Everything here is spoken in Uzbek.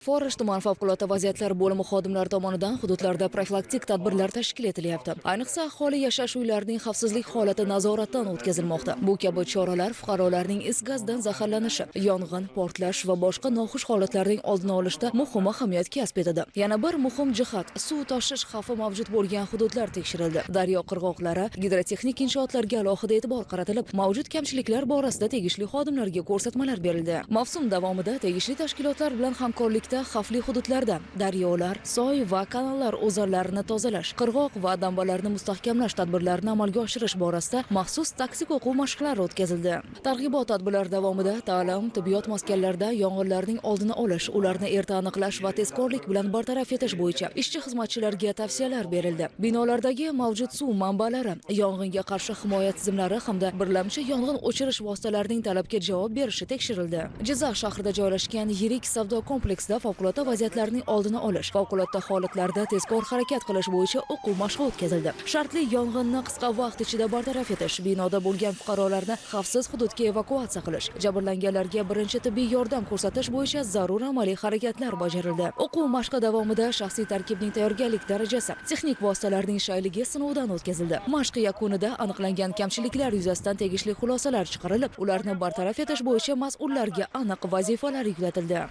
Forish tuman favqulodda vaziyatlar bo'limi xodimlari tomonidan hududlarda profilaktik tadbirlar tashkil etilyapti. Ayniqsa, aholi yashash uylarining xavfsizlik holati nazoratdan o'tkazilmoqda. Bu kabi choralar fuqarolarning is gazdan zaharlanishi, yong'in, portlash va boshqa noxush holatlarning oldini olishda muhim ahamiyat kasb etadi. Yana bir muhim jihat suv toshish xavfi mavjud bo'lgan hududlar tekshirildi. Daryo qirg'oqlari, gidrotexnik inshootlarga alohida e'tibor qaratilib, mavjud kamchiliklar borasida tegishli xodimlarga ko'rsatmalar berildi. Mavsum davomida tegishli tashkilotlar bilan hamkorlikda xavfli hududlarda daryolar, soy va kanallar o'zanlarini tozalash, qirg'oq va dambalarni mustahkamlash tadbirlarini amalga oshirish borasida maxsus taktik o'quv mashqlari o'tkazildi. Targ'ibot tadbirlari davomida ta'lim, tibbiyot maskanlarida yong'inlarning oldini olish, ularni erta aniqlash va tezkorlik bilan bartaraf etish bo'yicha ishchi xizmatchilarga tavsiyalar berildi. Binolardagi mavjud suv manbalari, yong'inga qarshi himoya tizimlari hamda birlamchi yong'in o'chirish vositalarining talabga javob berishi tekshirildi. Jizzax shahrida joylashgan yirik savdo kompleksida favqulodda vaziyatlarning oldini olish, favqulodda holatlarda tezkor harakat qilish bo'yicha o'quv mashqi o'tkazildi. Shartli yong'inni qisqa vaqt ichida bartaraf etish, binoda bo'lgan fuqarolarni xavfsiz hududga evakuatsiya qilish, jabrlanganlarga birinchi tibbiy yordam ko'rsatish bo'yicha zarur amaliy harakatlar bajarildi. O'quv mashqi davomida shaxsiy tarkibning tayyorgarlik darajasi, texnik vositalarning shayligi sinovdan o'tkazildi. Mashq yakunida aniqlangan kamchiliklar yuzasidan tegishli xulosalar chiqarilib, ularni bartaraf etish bo'yicha mas'ullarga aniq vazifalar yuklatildi.